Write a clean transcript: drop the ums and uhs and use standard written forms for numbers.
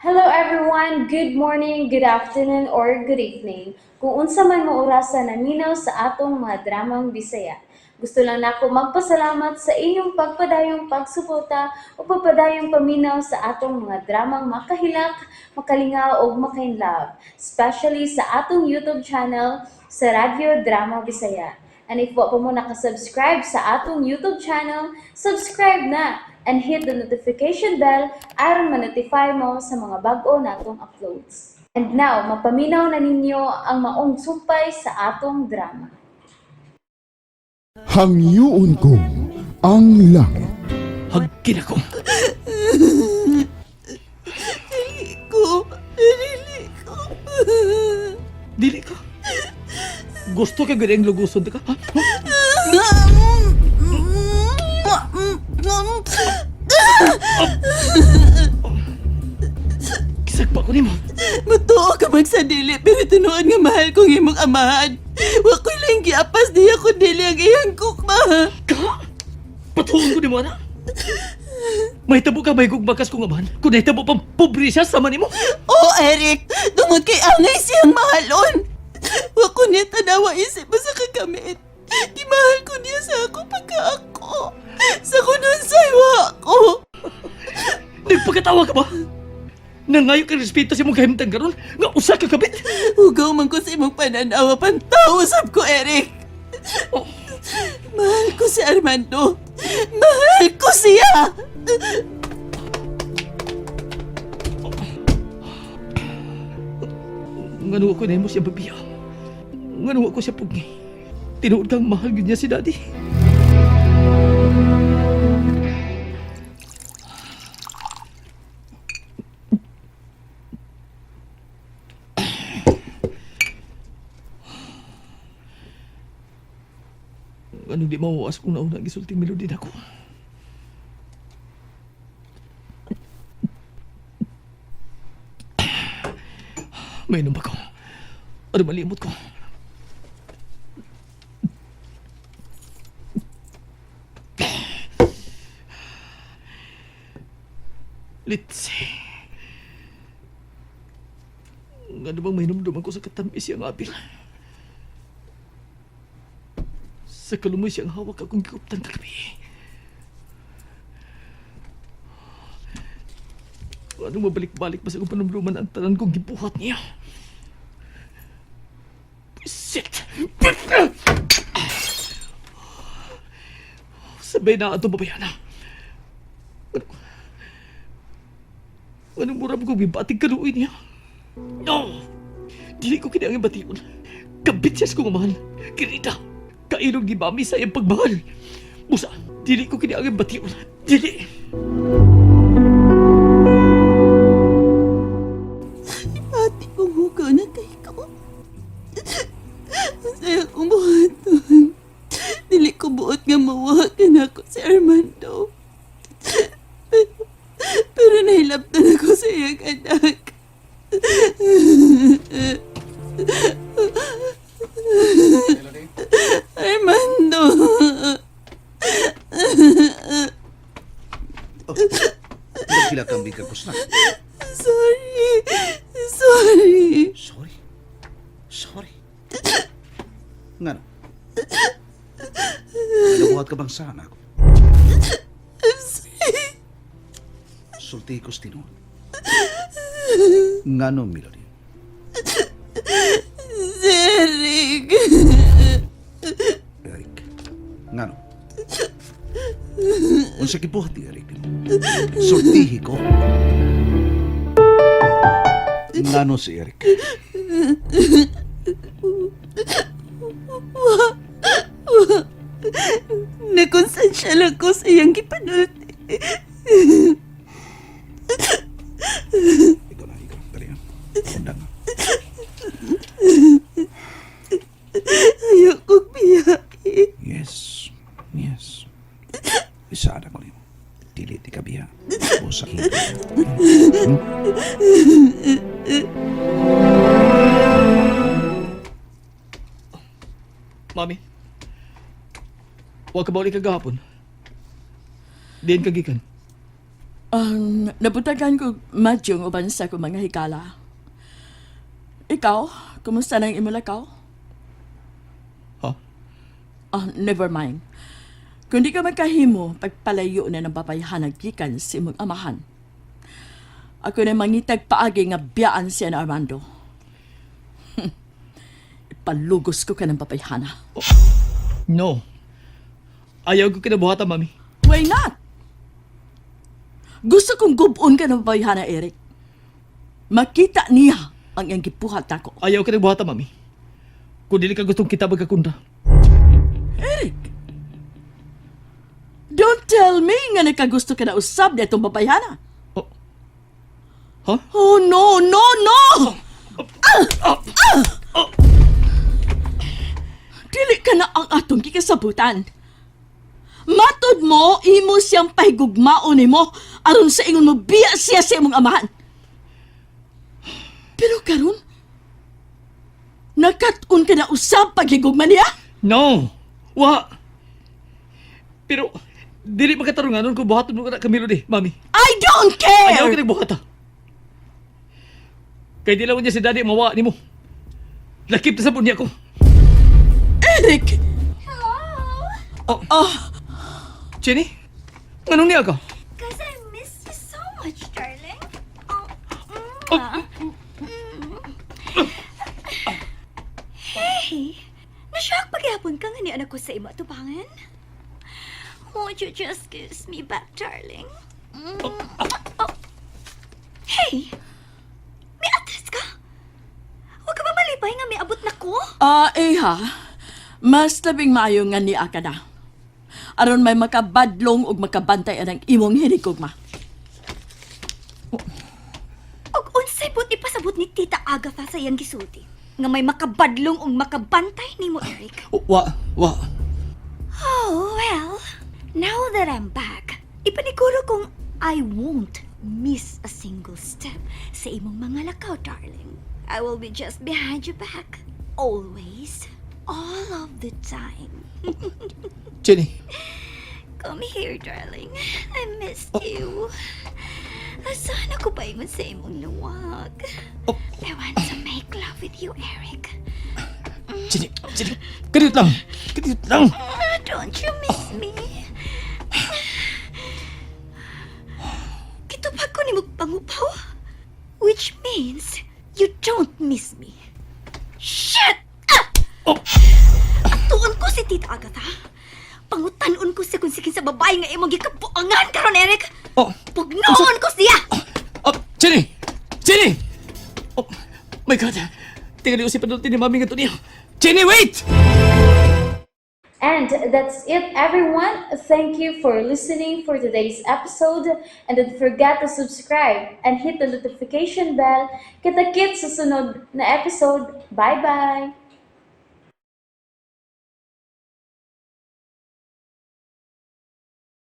Hello everyone! Good morning, good afternoon, or good evening. Kung unsa man mo orasa naminaw sa atong mga dramang Bisaya. Gusto lang nako magpasalamat sa inyong pagpadayong pagsuporta o pagpadayong paminaw sa atong mga dramang makahilak, makalingaw ug makainlove, especially sa atong YouTube channel sa Radyo Drama Bisaya. And if wa pa mo nakasubscribe sa atong YouTube channel, subscribe na and hit the notification bell aron ma-notify mo sa mga bag-o natong uploads. And now, mapaminaw na ninyo ang maong sumpay sa atong drama. Hangyuon ko ang langit. Hagkin ako. Dili ko. Dili ko. Dili ka. Gusto ka gani ang luguson ka? Ha? Kisagpa ko nimo. Matuo ka magsadili pero tinuod nga mahal kong imong amahan. Wa ko'y lang giapas niya kun dili ang iyang kukma. Ka? Patuon ko nimo ana. May tabo ka may gugmakas kong amahan. Kung nahitabo pang pobre siya sama nimo. Oh, Eric, tungod kay angay siyang mahalon. Wa ko niya tanawa isip mo sa kagamit. Di mahal ko niya sa ako pagka ako. Sa kunon wa ko. Nagpakatawa ka ba? Nangayo ka respeto sa imong kahimtang karon nga usa ka kabit. Hugaw man ko sa imong pananawa pantaw usab ko, Eric. Oh. Mahal ko si Armando. Mahal ko siya. Ngano ako nahimo siya babiya. Ngano ako siya pugni. Tinuod kang mahal gyud niya si Daddy. Ano di mawawas kung nauna ang gisulting melody nako. May ba ko? Ano malimot ko? Let's see. Ano bang mahinumduman ko sa katamis siyang abil? Sa kalumoy siyang hawak akong gikuptan kagabi. Ano mabalik-balik pa sa akong panumduman ang tanan kong gibuhat niya? Shit! Sabay na ato babayana. Ano? Anong mura mo kong bibating kaluoy niya? No! Dili ko kinangin bation. Kabit siya sa kong mahal. Kirita! Kailog ni Mami sa iyang pagmahal. Busa, dili ko kinangin bation. Dili! Ate kong hugaw na kay ko. Ang saya kong buhaton. Dili ko buot nga mawa ka na ako si Armando. Pero, pero nahilabtan ako sa iyang anak. Armando. Nagkila kang bigkakos na. Sorry. Sorry. Sorry. Sorry. Nga no? Nabuhat ka bang sana ako? I'm sorry. Sulti ko tinuod. Nga no, Melody? Si Eric. Eric. Nga no? Unsa gibuhat ni Eric? Sultihi ko. Nga no si Eric? Nakonsensya lang ko sa iyang gipanulti. Ikaw na, ikaw. Dali na. Undang na. Ayaw kong biyahe. Yes. Yes. Isaada ko nimo. Dili ti kabiya. Usa Mami, huwag ka ba ulit kagahapon? Diyan ka gikan. Ang nabutagan ko madyong uban sa akong mga higala. Ikaw, kumusta nang imulakaw? Ha? Ah, never mind. Kung di ka magkahimo, pagpalayo na ng babayhanag gikan sa imong amahan. Ako na mangitag paagi nga biyaan siya na Armando. Ipalugos ko ka ng babayhana. No. Ayaw ko kinabuhatan, mami. Why not? Gusto kong gubon ka ng babayhana, Eric. Makita niya ang iyang gibuhat ako. Ayaw kinabuhatan, mami. Kung dili ka gustong kita magkakunda. Eric! Don't tell me nga nakagusto ka na usab na itong babayhana. Oh. Huh? Oh, no, no, no! Ah! Ah! Dili ka na ang atong gikasabutan. Matod mo, imo siyang pahigugmaon nimo aron sa ingon mo biya siya sa imong amahan. Pero karon, nakat-on ka na usab paghigugma niya? No! Wa! Pero, dili makatarunganon kung buhaton mo ka na Camilo di, mami. I don't care! Ayaw ka nagbuhata. Kay di lang niya si daddy mawa nimo. Lakip na sa niya ko. Eric! Oh. Oh, Jenny? Anong niya ka? Because I missed you so much, darling. Oh, Oh. mm. Hey, nashock paghapon ka nga ni anak ko sa imo atubangan. Won't you just kiss me back, darling? Mm. Oh. Hey, may address ka? Huwag ka ba malipay nga may abot na ko? Ah, eh ha. Mas labing maayo nga niya ka na. Aron may makabadlong ug makabantay anang imong hinigugma. Og unsay buti pasabot ni Tita Agatha sa iyang gisulti? Nga may makabadlong ug makabantay nimo, Eric. Oh, wa, wa. Oh, well, now that I'm back, ipaniguro kong I won't miss a single step sa imong mga lakaw, darling. I will be just behind your back. Always. All of the time. Jenny, Come here, darling. I missed you. Asahan ako paingon sa imong luwag? Oh. I want to make love with you, Eric. Jenny, Jenny. Kadiyot lang. Kadiyot lang. Ah, don't you miss me? Kitupag ko ni pangupaw. Which means you don't miss me. Shit! Ah! Oh. Atuon ko si Tita Agatha. Pangutanon ko siya kung sikin sa babae nga imong gikabuangan karon, Eric. Oh. Pugnoon ko siya! Oh, Jenny! Jenny! Oh, my God. Tingnan niyo si panulti ni mami nga to niya. Jenny, wait! And that's it, everyone. Thank you for listening for today's episode. And don't forget to subscribe and hit the notification bell. Kita-kits sa sunod na episode. Bye-bye!